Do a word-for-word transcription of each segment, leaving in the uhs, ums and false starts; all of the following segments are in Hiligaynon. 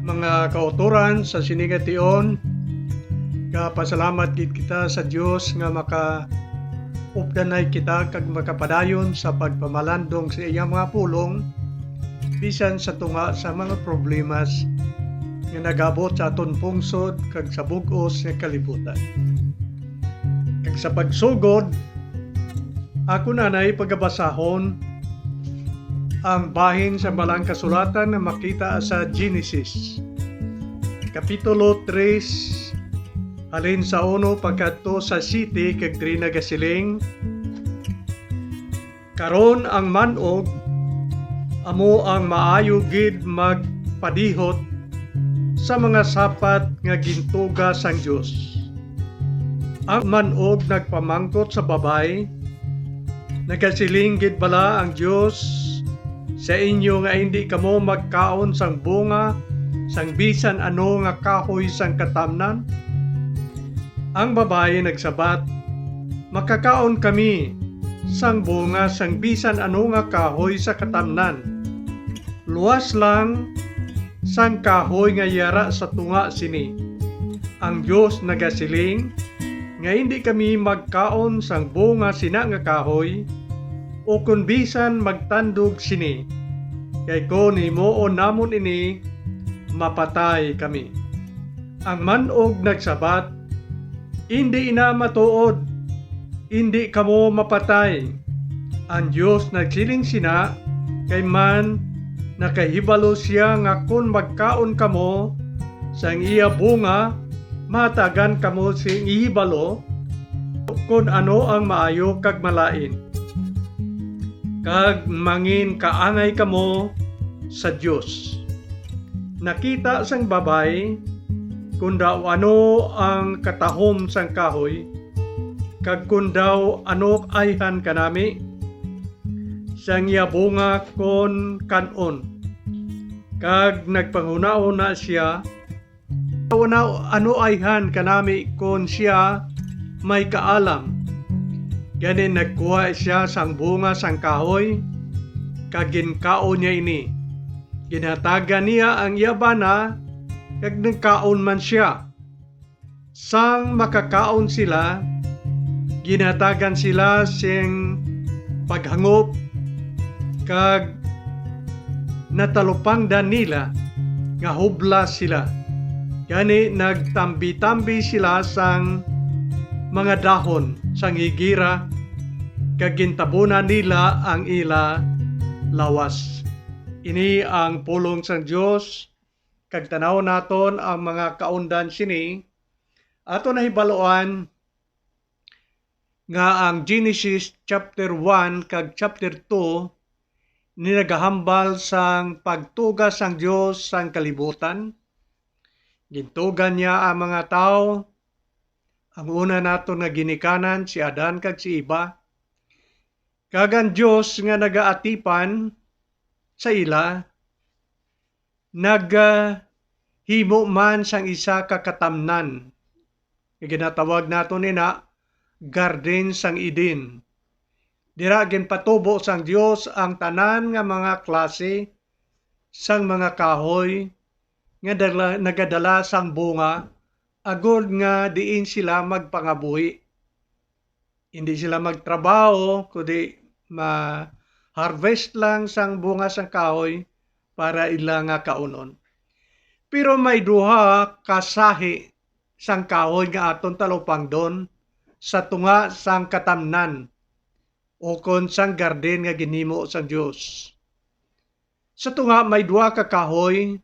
Mga kautoran sa sini nga tion, kapasalamat gid kita sa Dios nga makaupdanay kita kag makapadayon sa pagpamalandong sa iyang mga pulong, bisan sa tunga sa mga problemas nga nagabot sa aton pungsod kag sa bug-os nga kalibutan. Kag sa pagsugod, ako na nay pagabasahon ang bahin sa Balang Kasulatan nga makita sa Genesis, Kapitulo tres, halin sa uno pagkadto sa siyete, kag diri nagasiling: Karon ang man-og amo ang maayo gid magpadihot sa mga sapat nga gintuga sang Dios. Ang man-og nagpamangkot sa babayi, "Nagasiling gid bala ang Dios sa inyo nga indi kamo magkaon sang bunga sang bisan ano nga kahoy sang katamnan?" Ang babayi nagsabat, "Makakaon kami sang bunga sang bisan ano nga kahoy sa katamnan, luas lang sang kahoy nga yara sa tunga sini. Ang Dios nagasiling nga indi kami magkaon sang bunga sina nga kahoy, ukon bisan magtandog sini, kay kon himuon namon ini, mapatay kami." Ang man-og nagsabat, "Indi ina matuod, indi kamo mapatay." Ang Dios nagsiling sina, kay man nakahibalo sia nga kon magkaon kamo sang iya bunga, mahatagan kamo sing hibalo kon ano ang maayo kag malain, kag mangin kaangay kamo sa Dios. Nakita sang babayi kon daw ano ang katahom sang kahoy, kag kon daw ano ayhan kanami sang iya bunga kon kan-on. Kag nagpanghunahuna sia, "Ano, ano ayhan kanami kon sia may kaalam?" Gani nagkuha sia sang bunga sang kahoy, kag ginkaon niya ini. Ginhatagan niya ang iya bana, kag nagkaon man sia. Sang makakaon sila, ginhatagan sila sing paghangop, kag natalupangdan nila nga hubla sila. Gani nagtambi-tambi sila sang mga dahon sang higera, kag gintabunan nila ang ila lawas. Ini ang pulong sang Dios, kag tan-aw naton ang mga kaundan sini. Ato nahibaluan nga ang Genesis chapter one kag chapter two ni nagahambal sang pagtuga sang Dios sang kalibutan. Gintugan niya ang mga tawo, ang una naton nga ginikanan, si Adan kag si Eva, kag ang Dios nga nagaatipan sa ila, naghimo man sang isa ka katamnan, nga ginatawag naton ina Garden sang Eden. Dira ginpatubo sang Dios ang tanan nga mga klase sang mga kahoy nga dala, nagadala sang bunga, agod nga diin sila magpangabuhi. Hindi sila magtrabaho, kundi ma-harvest lang sang bunga sang kahoy para ila nga kaunon. Pero may duha ka sahi sang kahoy nga aton talupangdon sa tunga sang katamnan, ukon sang garden nga ginhimo sang Dios. Sa tunga may duha ka kahoy,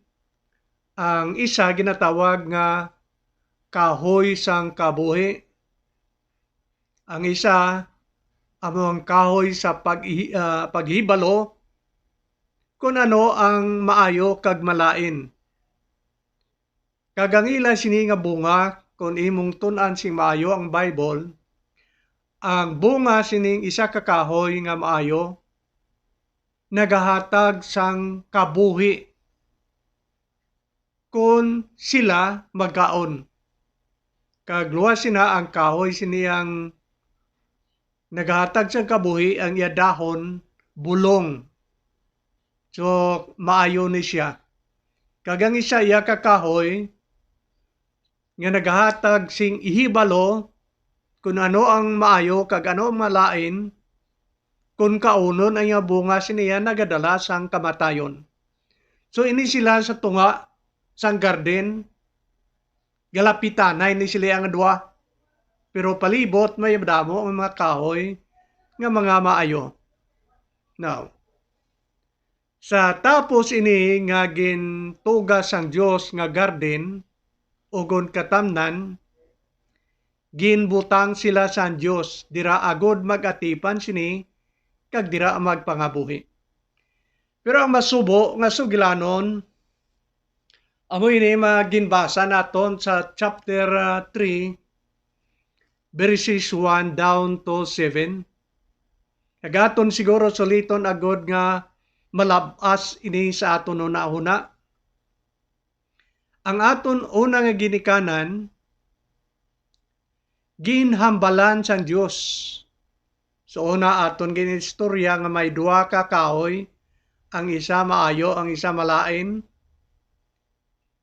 ang isa ginatawag nga kahoy sang kabuhi, ang isa amo ang kahoy sa pag-, ah, paghibalo kon ano ang maayo kag malain. Kag ang ila sini nga bunga, kon imong tun-an sing maayo ang Bible, ang bunga sining isa ka kahoy nga maayo nagahatag sang kabuhi kon sila magkaon. Kag luwas sina ang kahoy sini ang nagahatag sang kabuhi, ang iya dahon bulong. So, maayo ni siya. Kag ang isa iya ka kahoy nga nagahatag sing ihibalo kon ano ang maayo kag ano ang malain, kon kaunon ang iya bunga siniya nagadala sang kamatayon. So, ini sila sa tunga sang garden, galapitanay ni sila ang duha, pero palibot may madamo ang mga kahoy nga mga maayo. Now, sa tapos ini nga gintuga sang Dios nga garden, ugon katamnan, ginbutang sila sang Dios dira agud mag-atipan sini kag dira magpangabuhi. Pero ang masubo nga sugilanon, amo ini maginbasa naton sa chapter, ah, three, verses one down to seven. Kag aton siguro suliton agud nga malab-as ini sa aton hunahuna. Ang aton una nga ginikanan, ginhambalan sang Dios. So, una, aton gin-istorya nga may duha ka kahoy, ang isa maayo, ang isa malain,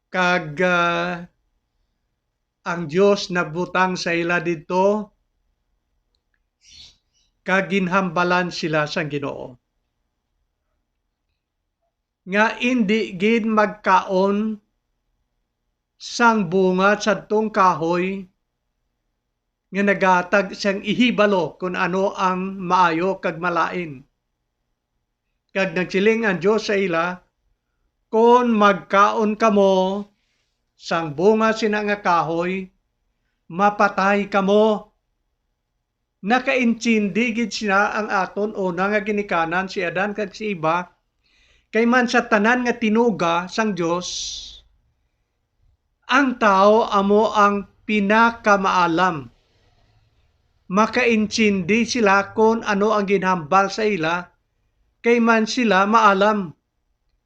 kag, ah, ang Dios nagbutang sa ila didto, kag ginhambalan sila sang Ginoo nga indi gid magkaon sang bunga sadtong kahoy nga nagahatag sang ihibalo kon ano ang maayo kag malain. Kag nagsiling ang Dios sa ila, "Kon magkaon kamo sang bunga sina nga kahoy, mapatay kamo." Nakaintindi gid sina ang aton una nga ginikanan, si Adan kag si Eva, kay man sa tanan nga tinuga sang Dios, ang tawo amo ang pinakamaalam. Makaintindi sila kon ano ang ginhambal sa ila, kay man sila maalam.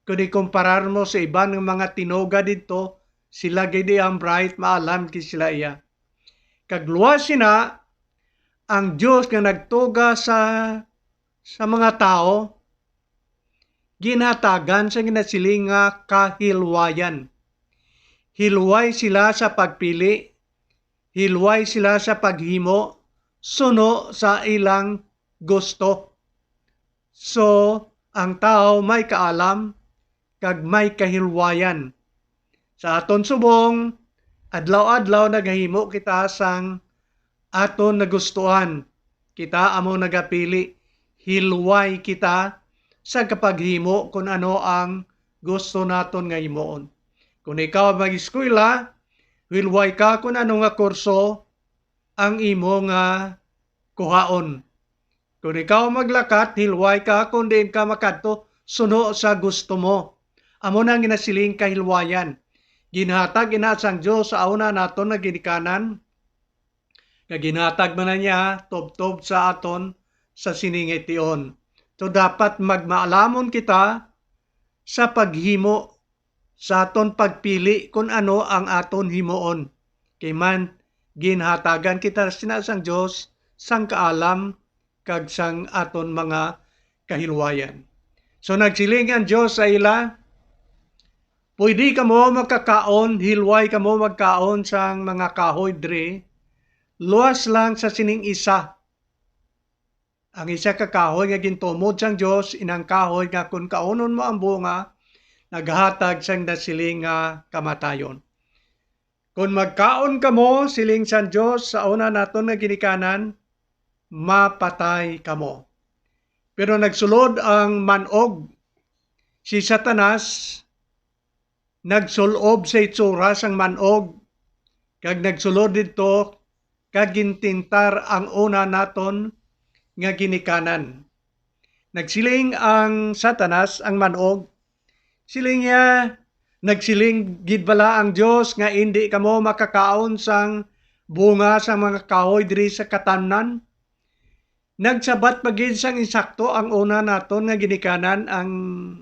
Kon ikumparar mo sa iban nga mga tinuga didto, sila gid ang bright, maalam gid sila iya. Kag luwas sina, ang Dios nga nagtuga sa, sa mga tawo, ginhatagan sa ginasiling nga kahilwayan. Hilway sila sa pagpili, hilway sila sa paghimo suno sa ilang gusto. So, ang tawo may kaalam kag may kahilwayan. Sa aton subong, adlaw-adlaw nagahimo kita sang aton nagustuhan. Kita amo nagapili. Hilway kita sa kapaghimo kon ano ang gusto naton nga himoon. Kon ikaw mag-eskwela, hilway ka kon ano nga kurso ang imo nga kuhaon. Kon ikaw maglakat, hilway ka kon diin ka makadto suno sa gusto mo. Amo na ang ginasiling kahilwayan. Ginhatag ina sang Dios sa una naton nga ginikanan, nga ginhatag man na niya tubtob sa aton sa sini nga tion. So, dapat magmaalamon kita sa paghimo sa aton pagpili kon ano ang aton himoon. Kay man, ginhatagan kita sina sang Dios sang kaalam kag sang aton mga kahilwayan. So, nagsiling ang Dios sa ila, "Pwede kamo magkakaon, hilway kamo magkaon sang mga kahoy diri, luwas lang sa sining isa." Ang isa ka kahoy nga gintumod sang Dios, inang kahoy nga kon kaunon mo ang bunga, naghatag sang nasiling nga kamatayon. "Kon magkaon kamo," siling sang Dios, "sa una naton nga ginikanan, mapatay kamo." Pero nagsulod ang man-og, si Satanas, nagsul-ob sa itsura sang man-og, kag nagsulod didto, kag gintintar ang una naton nga ginikanan. Nagsiling ang Satanas, ang man-og, siling niya, "Nagsiling gid bala ang Dios nga indi kamo makakaon sang bunga sang mga kahoy diri sa katamnan?" Nagsabat pa gid sang insakto ang una naton nga ginikanan, ang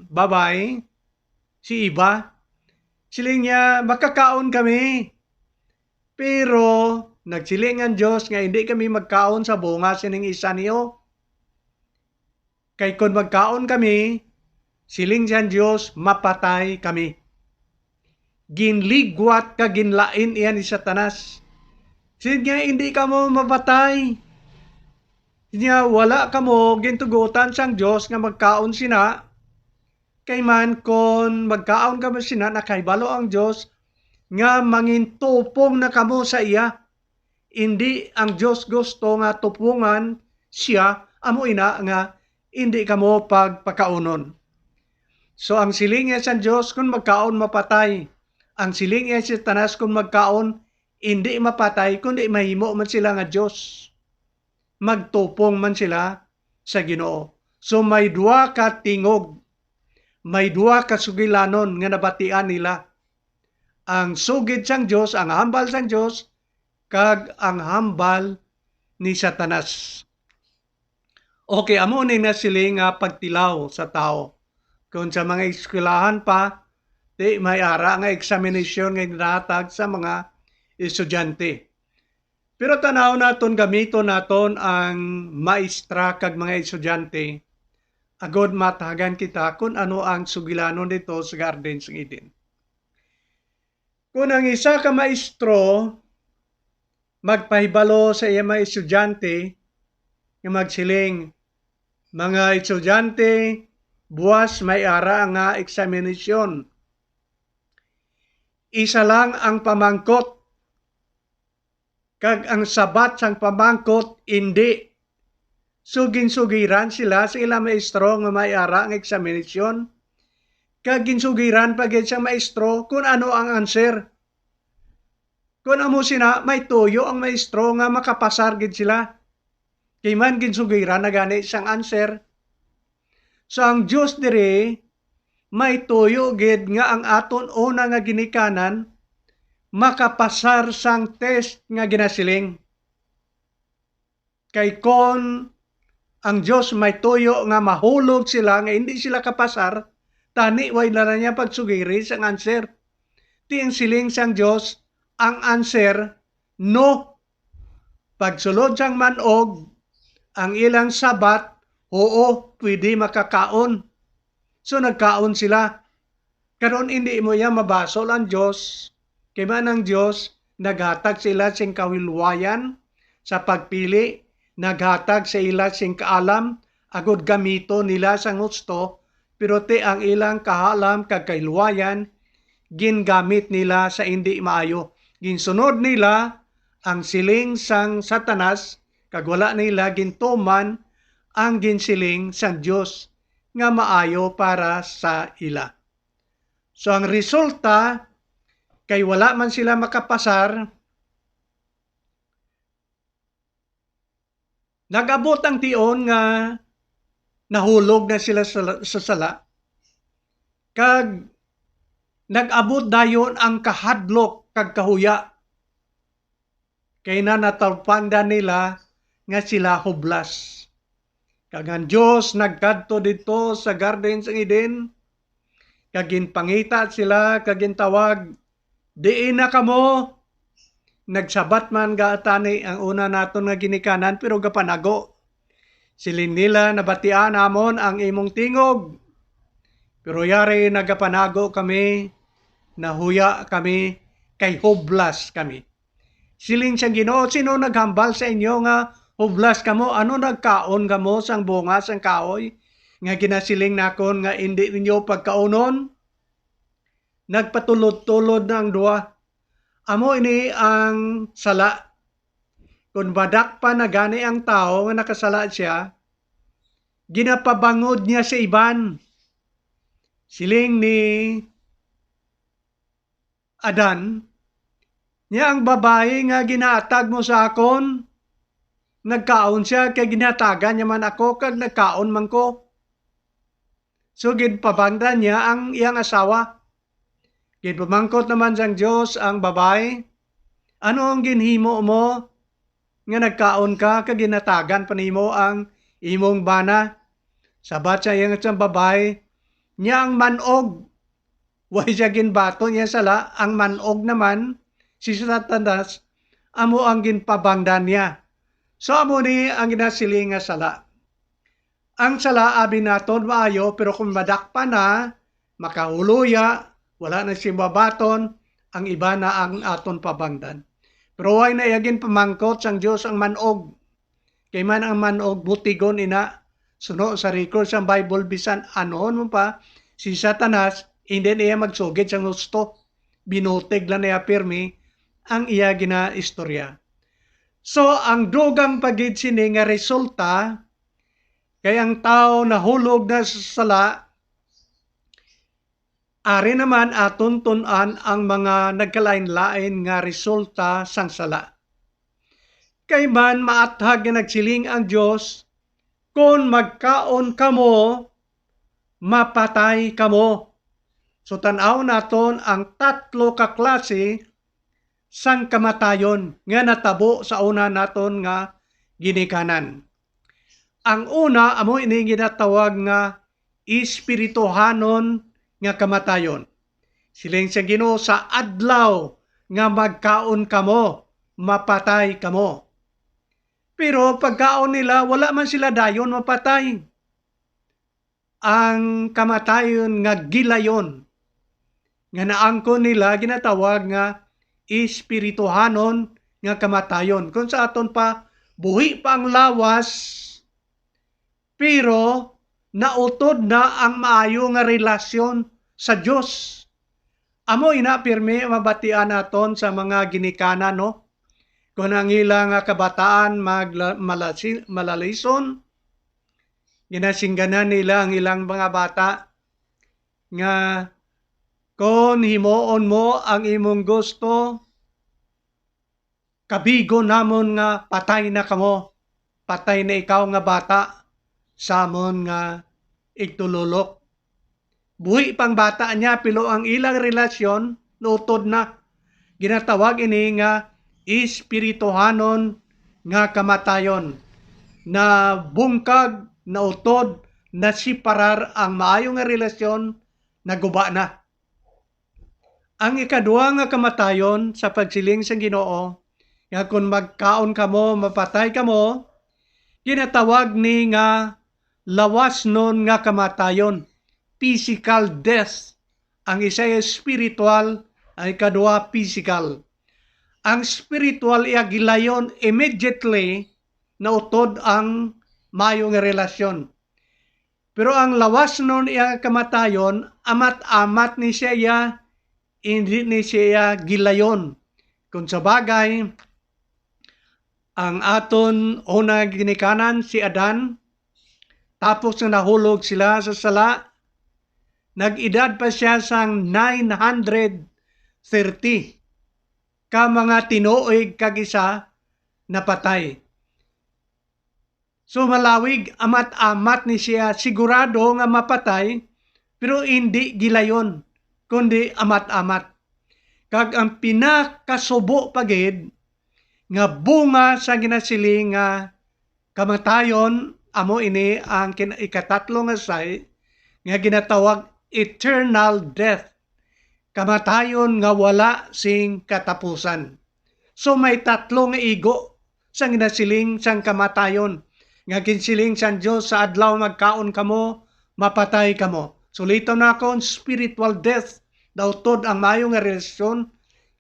babayi, si Eva. Siling niya, "Makakaon kami." Pero nagsiling ang Dios nga, "Hindi kami magkaon sa bunga sining isa niyo. Kay kon magkaon kami," siling sang Dios, "mapatay kami." ginligwat kag ginlain iya ni Satanas. Siling niya, "Hindi kamo mapatay." Siling niya, "Wala kamo gintugutan sang Dios nga magkaon sina. Kay man kon magkaon kamo sina, nakahibalo ang Dios nga mangintupong na kamo sa iya." Indi ang Dios gusto nga tupongan siya, amo ina nga indi kamo pagpakaunon. So, ang siling niya sang Dios, "Kon magkaon, mapatay." Ang siling niya si Satanas, "Kon magkaon, indi mapatay, kundi mahimo man sila nga Dios. Magtupong man sila sa Ginoo." So, may duha ka tingog, may duha ka sugilanon nga nabatian nila. Ang sugid sang Dios, ang hambal sang Dios, kag ang hambal ni Satanas. Okay, amo ni na sila nga pagtilaw sa tawo. Kung sa mga eskwelahan pa, di may ara nga eksaminasyon nga ginahatag sa mga estudyante. Pero tanaw naton, gamiton naton ang maestra kag mga estudyante agod matagan kita kung ano ang sugilanon dito sa Garden sang Eden. Kung ang isa ka maestro magpahibalo sa iya mga estudyante nga magsiling, "Mga estudyante, buwas may ara nga eksaminasyon. Isa lang ang pamangkot, kag ang sabat sang pamangkot indi." So, ginsugiran sila sa ila maestro nga may ara nga eksaminasyon, kag ginsugiran pa gid sang maestro kung ano ang answer. Kung amo sina, may tuyo ang maestro nga makapasar gid sila. Kay man ginsugiran na gani sang answer. So, ang Dios diri may tuyo gid nga ang aton una nga ginikanan makapasar sang test nga ginasiling. Kay kon ang Dios may tuyo nga mahulog sila nga hindi sila kapasar, tani way na lang niya pagsugiri sang answer. Ti ang siling sang Dios, ang answer, no. Pagsulod sang man-og, ang ilang sabat, oo, pwede makakaon. So nagkaon sila. Karon, hindi mo iya mabasol ang Dios, kay man ang Dios naghatag sa ila sing kahilwayan sa pagpili, naghatag sa ila sing kaalam, agod gamiton nila sang husto, pero ti ang ilang kaalam kag kahilwayan gingamit nila sa indi maayo. Ginsunod nila ang siling sang Satanas, kag wala nila gintuman ang ginsiling sang Dios nga maayo para sa ila. So, ang resulta, kay wala man sila makapasar, nag-abot ang tion nga nahulog na sila sa, sa sala, kag nag-abot dayon ang kahadlok kag kahuya, kay na natalupangdan nila nga sila hublas. Kag ang Dios nagkadto didto sa Garden sang Eden, kag ginpangita sila, kag gintawag, "Diin na kamo?" Nagsabat man gaatani ang una naton nga ginikanan, pero gapanago. Siling nila, "Nabatian namon ang imong tingog, pero yari nagapanago kami, nahuya kami, kay hublas kami." Siling sang Ginoo, "Sino naghambal sa inyo nga hublas kamo? Ano, nagkaon kamo sang bunga sang kahoy nga ginasiling nakon nga indi ninyo pagkaunon?" Nagpatulod-tulod na ang duha. Amo ini ang sala. Kon madakpan na gani ang tawo nga nakasala siya, ginapabangod niya sa iban. Siling ni Adan, niya ang babayi nga ginhatag mo sa akon, nagkaon siya kay ginhatagan niya man ako kag nagkaon man ko. So, ginpabangdan niya ang iyang asawa. Ginpamangkot naman sang Dios ang babayi, "Ano ang ginhimo mo nga nagkaon ka kag ginhatagan pa nimo ang imong bana?" Sabat sa iya nga sang babayi, "Niya ang man-og." Way siya ginbaton niya sala, ang man-og naman, si Satanas, amo ang ginpabangdan niya. So, amo ni ang ginasiling nga sala. Ang sala, abi naton, maayo, pero kung madakpan na, makahuluya, Wala na siya mabaton, ang iba na ang aton pabangdan. Pero wala na iya ginpamangkot sang Dios ang man-og. Kay man ang man-og butigon ina, suno sa record sang Bible, bisan anuon mo pa si Satanas, hindi niya magsugid sang husto. Binutig lang niya pirmi ang iya ginaistorya. So, ang dugang pa gid sini nga resulta, kay ang tawo nahulog na sa sala, ari naman aton tun-an ang mga nagkalain-lain nga resulta sang sala. Kay man maathag nga nagsiling ang Dios, "Kon magkaon kamo, mapatay kamo." So, tan-aw naton ang tatlo ka klase sang kamatayon nga natabo sa una naton nga ginikanan. Ang una amo ini ginatawag nga espirituhanon nga kamatayon. Siling sa Ginoo, "Sa adlaw nga magkaon kamo, mapatay kamo." Pero pagkaon nila, wala man sila dayon mapatay. Ang kamatayon nga gilayon nga naangkon nila ginatawag nga espirituhanon nga kamatayon. Kung sa aton pa, buhi pa ang lawas, pero nautod na ang maayo nga relasyon sa Dios. Amo ina pirmi mabatian naton sa mga ginikanan, no? Kung ang ila nga kabataan magla-, malasi-, malalison, ginasingganan nila ang ilang mga bata nga, "Kon himuon mo ang imong gusto, kabigo namon nga patay na kamo, patay na ikaw nga bata sa amon nga igtululok." Buhi pang bata niya, pero ang ilang relasyon nautod na. Ginatawag ini nga espirituhanon nga kamatayon. Nabungkag, nautod, nasiparar ang maayo nga relasyon, naguba na. Ang ikadua nga kamatayon sa pagsiling sang Ginoo, nga kon magkaon kamo, mapatay kamo, ginatawag ni nga lawasnon nga kamatayon, physical death. Ang isa ay spiritual, ang ikadua physical. Ang spiritual iya gilayon, immediately nautod ang mayo nga relasyon. Pero ang lawasnon iya nga kamatayon, amat-amat ni siya iya, indi ni siya iya gilayon. Kung sa bagay, ang aton una ginikanan, si Adan, tapos nga nahulog sila sa sala, nag-edad pa siya sang nine hundred thirty ka mga tinuig, kag isa napatay. So, malawig, amat-amat ni siya, sigurado nga mapatay, pero indi gilayon, kundi amat-amat. Kag ang pinakasubo pa gid nga bunga sa ginasiling nga kamatayon, amo ini ang kin-, ikatatlo nga say nga ginatawag eternal death, kamatayon nga wala sing katapusan. So, may tatlo nga igo sang ginasiling sang kamatayon, nga ginsiling sang Dios, "Sa adlaw magkaon kamo, mapatay kamo." Suliton nakon, spiritual death, nautod ang maayo nga relasyon,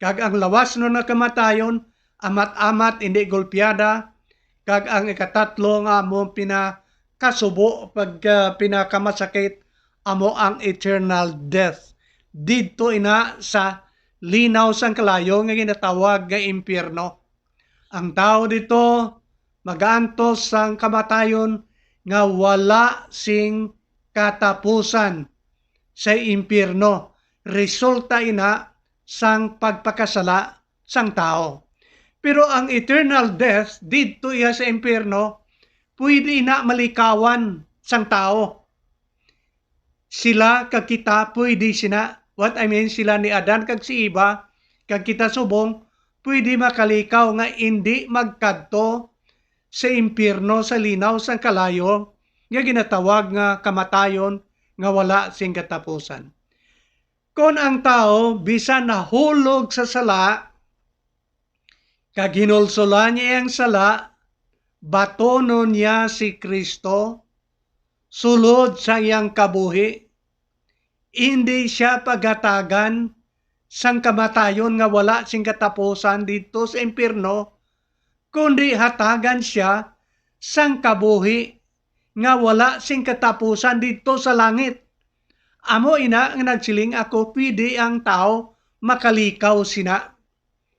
kag ang lawasnon nga kamatayon, amat-amat, hindi golpiada, kag ang ikatatlo nga amo pinakasubo, pag, ah, pinakamasakit, amo ang eternal death. Didto ina sa linaw sang kalayo nga ginatawag nga impyerno. Ang tawo didto magaantos sang kamatayon nga wala sing katapusan sa impyerno. Resulta ina sang pagpakasala sang tawo. Pero ang eternal death didto iya sa impyerno, pwede ina malikawan sang tawo. Sila kag kita pwede sina, what I mean, sila ni Adan kag si Eva, kag kita subong, pwede makalikaw nga indi magkadto sa impyerno sa linaw sang kalayo nga ginatawag nga kamatayon nga wala sing katapusan. Kon ang tawo bisan nahulog sa sala, kag hinulsolan niya ang sala, batonon niya si Cristo sulod sa iyang kabuhi, Indi sia paghatagan sang kamatayon nga wala sing katapusan didto sa impiyerno, kundi hatagan sia sang kabuhi nga wala sing katapusan didto sa langit. Amo ina nga nagsiling ako, pwede ang tawo makalikaw sina.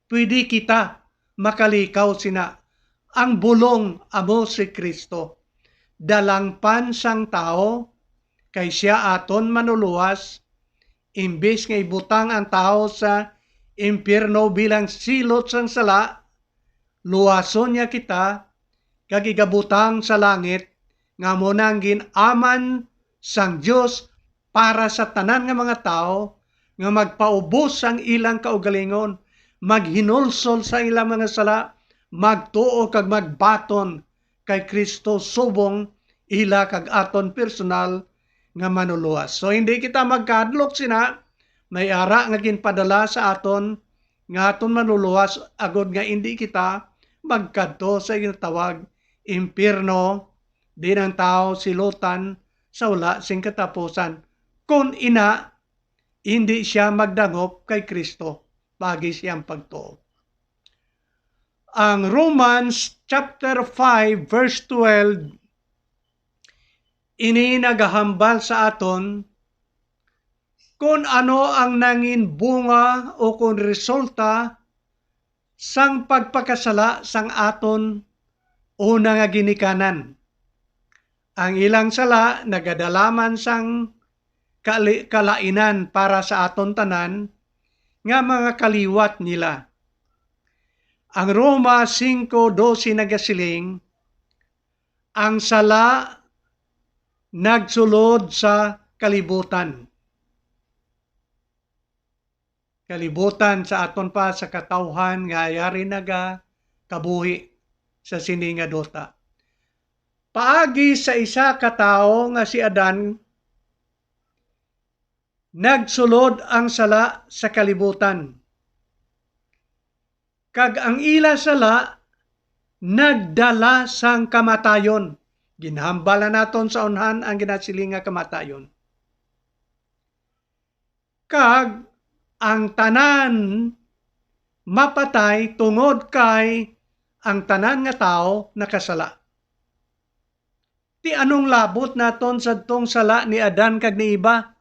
Pwede kita makalikaw sina. Ang bulong amo si Cristo. Dalangpan sang tawo, kay sia aton manuluwas, imbis nga ibutang ang tawo sa impyerno bilang silot sang sala, luwason niya kita kag igabutang sa langit, nga amo na ang gin-aman sang Dios para sa tanan nga mga tawo, nga magpaubos sang ilang kaugalingon, maghinulsol sa ilang mga sala, magtuo kag magbaton kay Cristo subong ila kag aton personal nga manuluwas. So, hindi kita magkahadlok sina, may ara nga ginpadala sa aton nga aton manuluwas, agod nga indi kita magkadto sa ginatawag impyerno, diin ang tawo silutan sa wala sing katapusan, kon ina, indi sia magdangop kay Cristo paagi siyang pagtuo. Ang Romans chapter five, verse twelve, ini nagahambal sa aton kon ano ang nangin bunga o kon resulta sang pagpakasala sang aton una nga ginikanan. Ang ilang sala nagadala man sang kali-, kalainan para sa aton tanan nga mga kaliwat nila. Ang Roma singko dose nagasiling, "Ang sala nagsulod sa kalibutan." Kalibutan sa aton pa sa katawhan nga yari nagakabuhi sa sini nga duta. Paagi sa isa ka tawo nga si Adan, nagsulod ang sala sa kalibutan. Kag ang ila sala nagdala sang kamatayon. Ginhambal na naton sa unhan ang ginasiling nga kamatayon. Kag ang tanan mapatay tungod kay ang tanan nga tawo nakasala. Ti anong labot naton sadtong sala ni Adan kag ni Eva?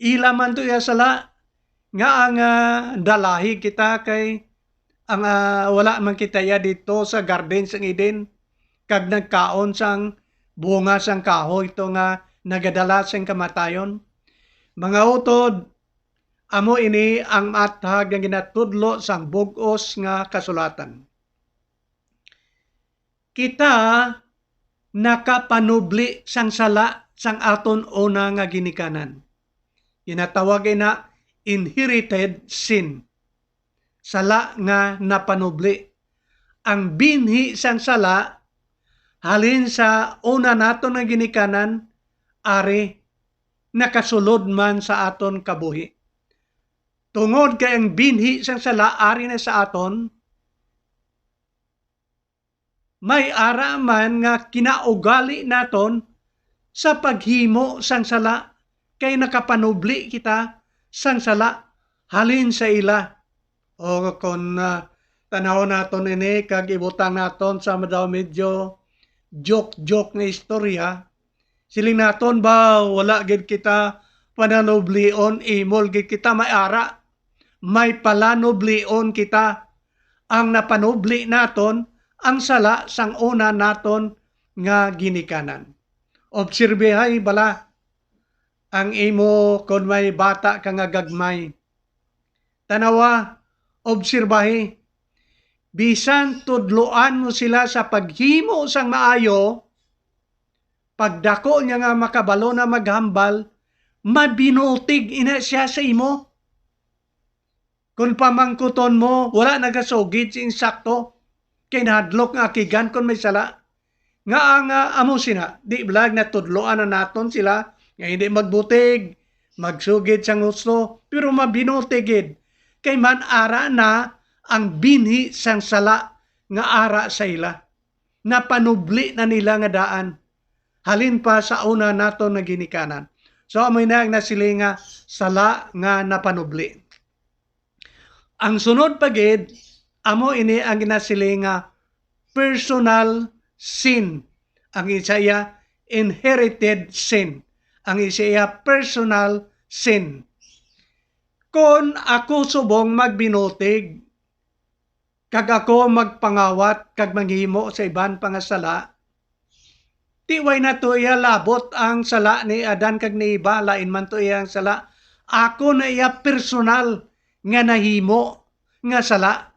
Ila man to iya sala nga ang, ah, dalahi kita kay ang, ah, wala man kita iya dito sa garden sang Eden, kag nagkaon sang bunga sang kahoy to nga nagadala sing kamatayon. Mga utod, amo ini ang maathag nga ginatudlo sang bug-os nga kasulatan. Kita nakapanubli sang sala sang aton una nga ginikanan. Ginatawag ina inherited sin, sala nga napanubli. Ang binhi sang sala halin sa una naton nga ginikanan, ari nakasulod man sa aton kabuhi. Tungod kay ang binhi sang sala ari na sa aton, may ara man nga kinaugali naton sa paghimo sang sala, kay nakapanubli kita sang sala halin sa ila. O kon, ah, tanawon naton ini kag ibutang naton sa madaw medyo joke-joke nga istorya, siling naton ba, wala gid kita pananublion, imol gid kita may ara. May palanublion kita. Ang napanubli naton, ang sala sang una naton nga ginikanan. Obserbihay bala ang imo kon may bata ka nga gagmay. Tanawa, obserbahi. Bisan tudloan mo sila sa paghimo sang maayo, pagdako niya nga makabalo na maghambal, mabinutig ina siya sa imo. Kon pamangkuton mo, wala nagasugid sa insakto, kay nahadlok nga akigan kon may sala. Nga ang, ah, amo sina, di blag natudloan na naton sila nga hindi magbutig, magsugid sang husto, pero mabinutig gid, kay man ara na ang binhi sang sala nga ara sa ila. Napanubli na nila nga daan halin pa sa una naton nga ginikanan. So, amo na ang nasiling nga sala nga napanubli. Ang sunod pa gid, amo ini ang ginasiling nga personal sin. Ang isa iya inherited sin. Ang isa iya personal sin. Kon ako subong magbinutig, kag ako magpangawat kag manghimo sa iban pa nga sala, ti way na to iya labot ang sala ni Adan kag ni Eva, lain man to iya ang sala. Ako na iya personal nga nahimo nga sala.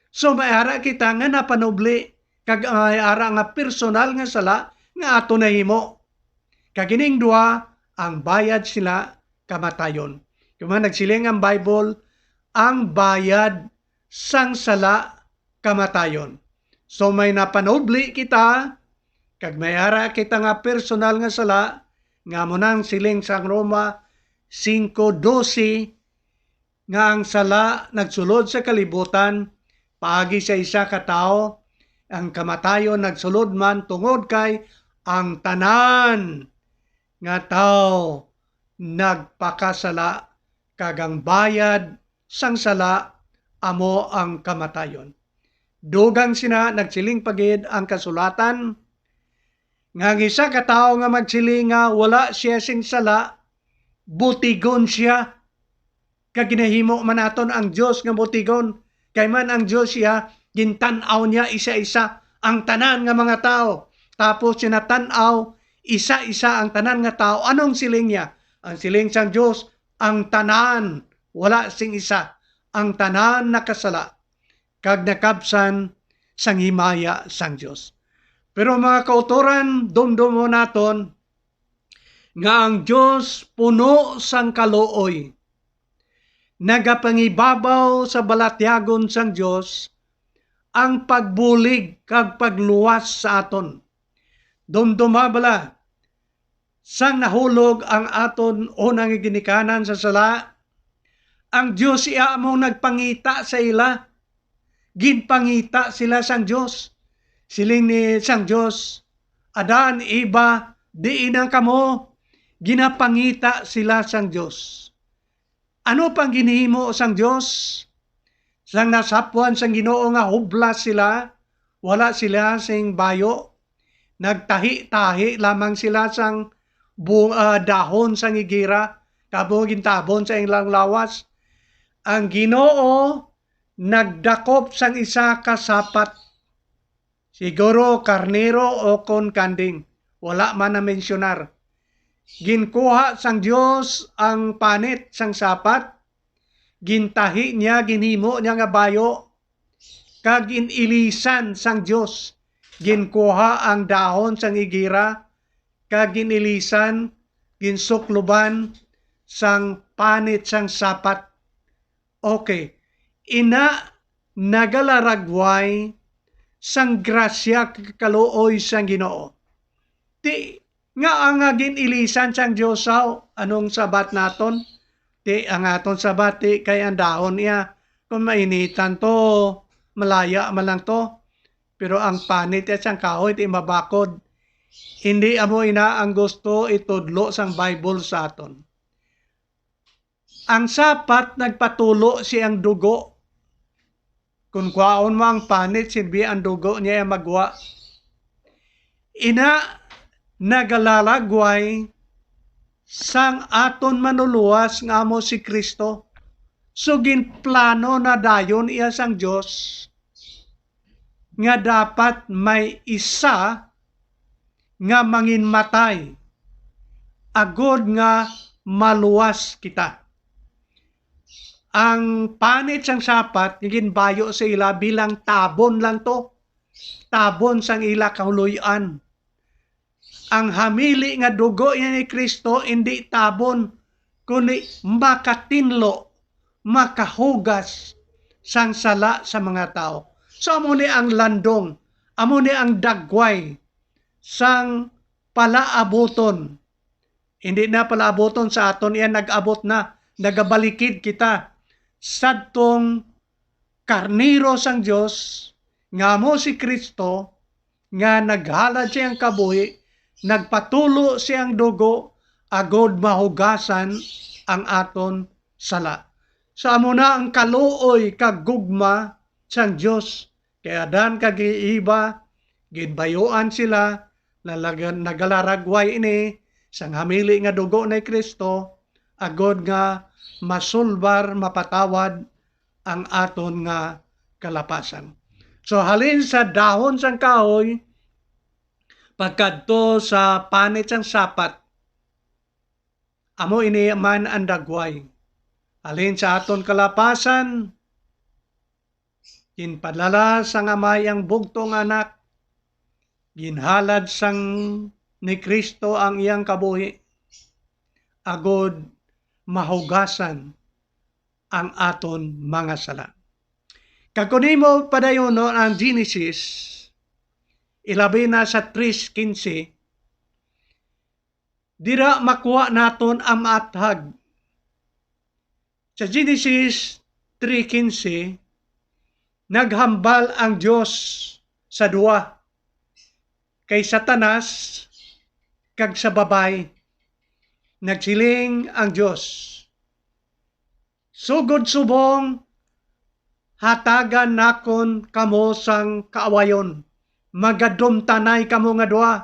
So, may ara kita nga napanubli, kag may ara nga personal nga sala nga ato nahimo. Kag ining duha, ang bayad sila kamatayon. Kaya nagsiling ang Bible, ang bayad sang sala kamatayon. So, may napanubli kita, kag may ara kita nga personal nga sala, nga amo nang siling sang Roma singko dose, nga ang sala nagsulod sa kalibutan paagi sa isa ka tawo, ang kamatayon nagsulod man tungod kay ang tanan nga tawo nagpakasala, kag ang bayad sang sala amo ang kamatayon. Dugang sina, nagsiling pa gid ang kasulatan, nga ang isa ka tawo nga magsiling nga wala siya sing sala, butigon siya. Kag ginahimo man naton ang Dios nga butigon, kay man ang Dios iya, gintan-aw niya isa-isa ang tanan nga mga tawo. Tapos sinatan-aw isa-isa ang tanan nga tawo. Anong siling niya? Ang siling sang Dios, ang tanan, wala sing isa, ang tanan nakasala kag nakabsan sang himaya sang Dios. Pero, mga kautoran, dumdumo naton nga ang Dios puno sang kaluoy. Nagapangibabaw sa balatyagon sang Dios ang pagbulig kag pagluwas sa aton. Dumduma bala, sang nahulog ang aton unang ginikanan sa sala, ang Dios iya amo nagpangita sa ila. Ginpangita sila sang Dios. Siling ni sang Dios, "Adan, Eva, diin na kamo?" Ginapangita sila sang Dios. Ano pang ginhimo sang Dios? Sang nasapwan sang Ginoo nga hublas sila, wala sila sing bayo. Nagtahi-tahi lamang sila sang bu-, ah, dahon sang higera, tapos gintabon sa ilang lawas. Ang Ginoo nagdakop sang isa ka sapat. Siguro karnero o kon kanding, wala man na-mensyonar. Ginkuha sang Dios ang panit sang sapat, gintahi niya, ginhimo niya nga bayo, kag gin-ilisan sang Dios. Ginkuha ang dahon sang higera, kag gin-ilisan, ginsukloban sang panit sang sapat. Okay. Ina, nagalaragway sang grasya kag kaluoy sang Ginoo. Ti, nga ang gin-ilisan sang Dios sa anong sabat naton? Ti, ang aton sabat, ti, kay ang dahon iya, kung mainitan to, malaya man lang to. Pero ang panit iya sang kahoy, ti, mabakod. Hindi amo ina ang gusto itudlo sang Bible sa aton. Ang sapat nagpatulo siyang dugo. Kon kwaon mo ang panit, silbi ang dugo niya magwa. Ina, nagalalagway sang aton manuluwas nga amo si Cristo. So, ginplano na dayon iya sang Dios nga dapat may isa nga manginmatay agod nga maluwas kita. Ang panit sang sapat nga ginbayo sa ila bilang tabon lang to, tabon sang ila kaluy-an. Ang hamili nga dugo iya ni Cristo indi tabon, kundi makatinlo, makahugas sang sala sa mga tawo. So, amo ni ang landong, amo ni ang dagway sang palaabuton. Hindi na palaabuton sa aton, iya nag-abot na, nagabalikid kita sadtong karnero sang Dios, nga amo si Cristo, nga naghalad siyang kabuhi, nagpatulo siyang dugo, agod mahugasan ang aton sala. So, amo na ang kaluoy kag gugma sang Dios kay Adan kag Eva, ginbayuan sila na laga-, nagalaragway ini sang hamili nga dugo ni Cristo, agod nga masulbar, mapatawad ang aton nga kalapasan. So, halin sa dahon sang kahoy, pagkadto sa panit sang sapat, amo ini man ang dagway. Halin sa aton kalapasan, ginpadala sang Amay ang bugtong Anak, ginhalad sang ni Cristo ang iyang kabuhi, agod mahugasan ang aton mga sala. Kag kon imo padayonon ang Genesis, ilabi na sa tres quince, dira makuha naton ang maathag. Sa Genesis three quince, naghambal ang Dios sa duha, kay Satanas kag sa babayi. Nagsiling ang Dios, "Sugod subong, hatagan nakon kamo sang kaawayon. Magadumtanay kamo nga duha,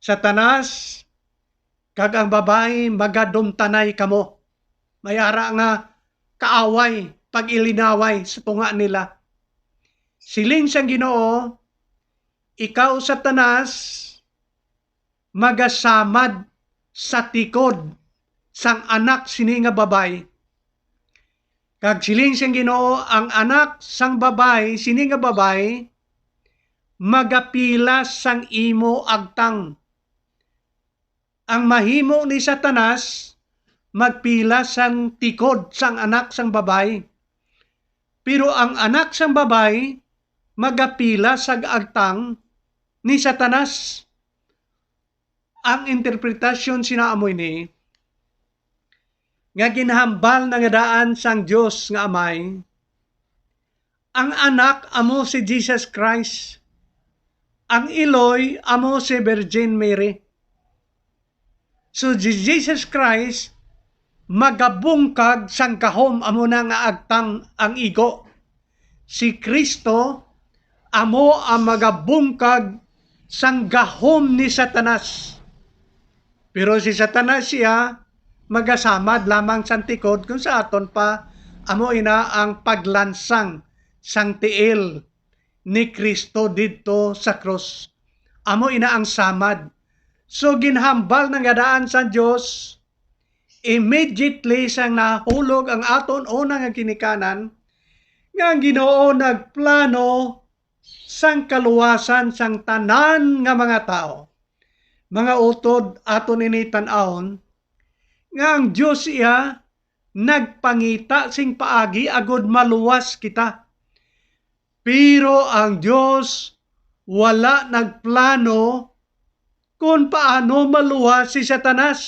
Satanas kag ang babayi, magadumtanay kamo." May ara nga kaaway, pag-ilinaway sa tunga nila. Siling sang Ginoo, "Ikaw, Satanas, magasamad sa tikod sang anak sini nga babayi." Kag siling sang Ginoo, "Ang anak sang babayi, sini nga babayi, magapilas sang imo agtang." Ang mahimo ni Satanas, magpilas sang tikod sang anak sang babayi. Pero ang anak sang babayi, magapilas sang agtang ni Satanas. Ang interpretasyon sina amo ini, nga ginhambal na nga daan sang Dios nga Amay, ang Anak amo si Jesus Christ, ang Iloy amo si Virgin Mary. So, si Jesus Christ magabungkag sang gahom, amo na nga agtang ang igo. Si Cristo amo ang magabungkag sang gahom ni Satanas. Pero si Satanas iya magasamad lamang sang tikod, kung sa aton pa, amo ina ang paglansang sang tiil ni Cristo didto sa krus. Amo ina ang samad. So, ginhambal na nga daan sang Dios, immediately sang nahulog ang aton una nga ginikanan, nga ang Ginoo nagplano sang kaluwasan sang tanan nga mga tawo. Mga utod, aton ini tan-awon nga ang Dios iya nagpangita sing paagi agud maluwas kita. Pero ang Dios wala nagplano kon paano maluwas si Satanas.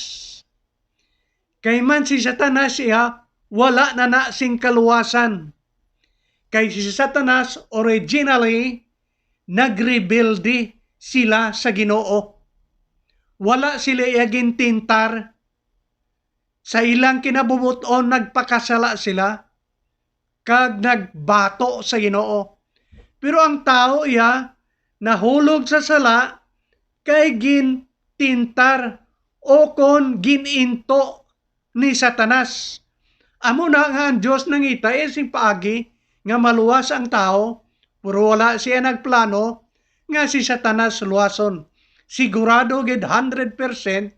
Kay man si Satanas iya wala na na sing kaluwasan. Kay si Satanas originally nagrebelde sila sa Ginoo. Wala sila iya gintintar. Sa ilang kinabubot-on nagpakasala sila kag nagbato sa Ginoo. Pero ang tawo iya nahulog sa sala kay gintintar o kon gin-into ni Satanas. Amo na nga ang Dios nangita iya sing paagi nga maluwas ang tawo, pero wala siya nagplano nga si Satanas luwason. Sigurado gid hundred percent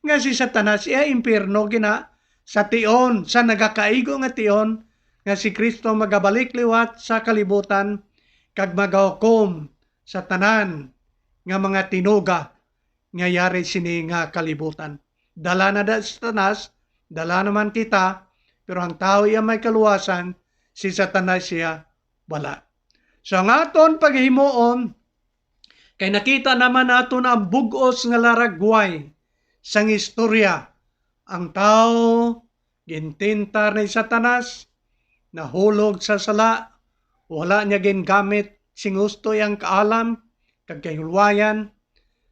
nga si Satanas iya impyerno gina sa tion, sa nagakaigo nga tion, nga si Cristo magabalik liwat sa kalibutan kag magahukom sa tanan nga mga tinuga nga yari sini nga kalibutan. Dala na da si Satanas, dala naman kita, pero ang tawo iya may kaluwasan, si Satanas iya wala. So, ang aton paghimuon, kay nakita naman naton ang bug-os nga laragway sang istorya. Ang tawo gintintar ni Satanas, nahulog sa sala, wala niya gingamit sing husto iyang kaalam kag kahulwayan.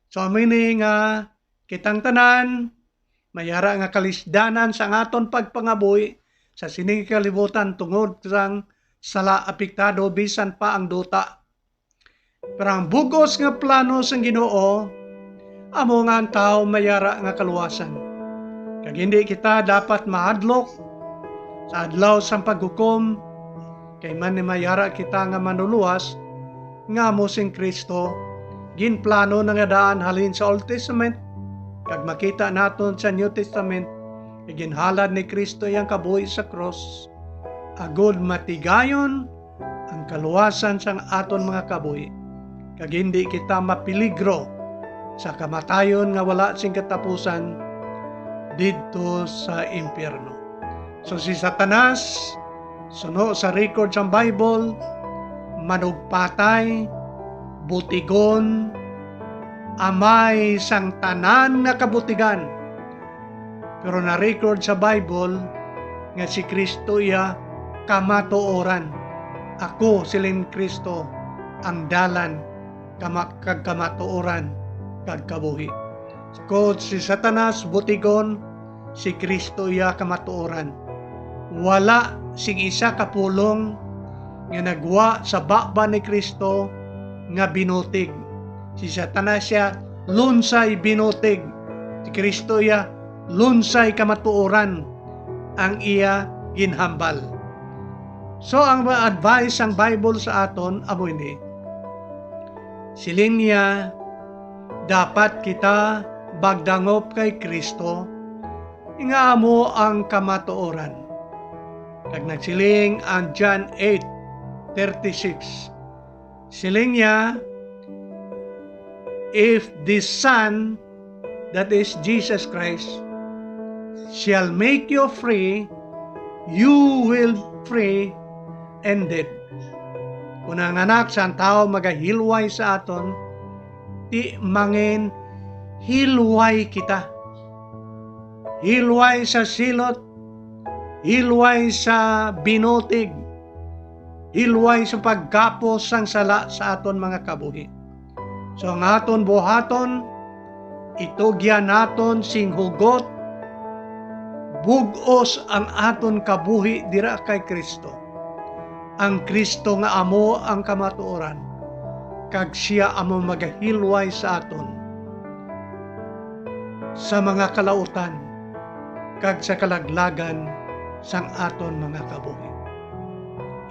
So, amo ini nga kitang tanan, may ara nga kalisdanan sang aton pagpangabuhi sa sining kalibutan tungod sang sala, apektado bisan pa ang duta. Pero ang bug-os nga plano sang Ginoo amo nga ang tawo may ara nga kaluwasan, kag hindi kita dapat mahadlok sa adlaw sang paghukom, kay man may ara kita nga manuluwas nga amo sing Cristo. Ginplano na nga daan halin sa Old Testament, kag makita naton sa New Testament, nga ginhalad ni Cristo iyang kabuhi sa krus, agod matigayon ang kaluwasan sang aton mga kabuhi, kag hindi kita mapeligro sa kamatayon nga wala sing katapusan didto sa impyerno. So, si Satanas, suno sa record sang Bible, manugpatay, butigon, amay sang tanan nga kabutigan. Pero na-record sa Bible nga si Cristo iya kamatuoran. "Ako," siling Cristo, "ang dalan, kama-, kag kamatuoran, kag kabuhi." Kon si Satanas butigon, si Cristo iya kamatuoran. Wala sing isa ka pulong nga nagwa sa baba ni Cristo nga binutig. Si Satanas iya lunsay binutig. Si Cristo iya lunsay kamatuoran ang iya ginhambal. So, ang advice sang Bible sa aton amo ini. Siling niya, dapat kita magdangop kay Cristo, nga amo ang kamatuoran. Kag nagsiling ang John eight thirty-six. Siling niya, "If the Son, that is Jesus Christ, shall make you free, you will free indeed." Kon ang Anak sang Tawo magahilway sa aton, ti mangin hilway kita. Hilway sa silot, hilway sa binutig, hilway sa pagkapos sang sala sa aton mga kabuhi. So, ang aton buhaton, itugyan naton sing hugot, bug-os ang aton kabuhi dira kay Cristo. Ang Cristo nga amo ang kamatuoran, kag sia amo magahilway sa aton sa mga kalautan kag sa kalaglagan sang aton mga kabuhi.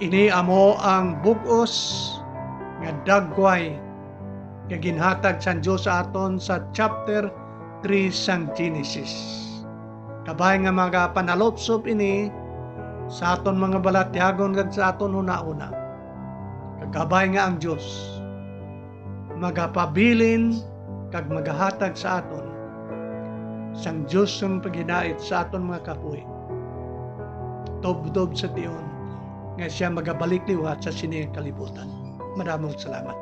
Ini amo ang bug-os nga dagway nga ginhatag sang Dios sa aton sa chapter three sang Genesis. Kabay nga magapanalupsop ini sa aton mga balatyagon kag sa aton hunahuna. Kag kabay nga ang Dios magapabilin kag magahatag sa aton sang Dios nga paghinait sa aton mga kabuhi, tubtob sa tion nga sia magabalik liwat sa sini nga kalibutan. Madamong salamat.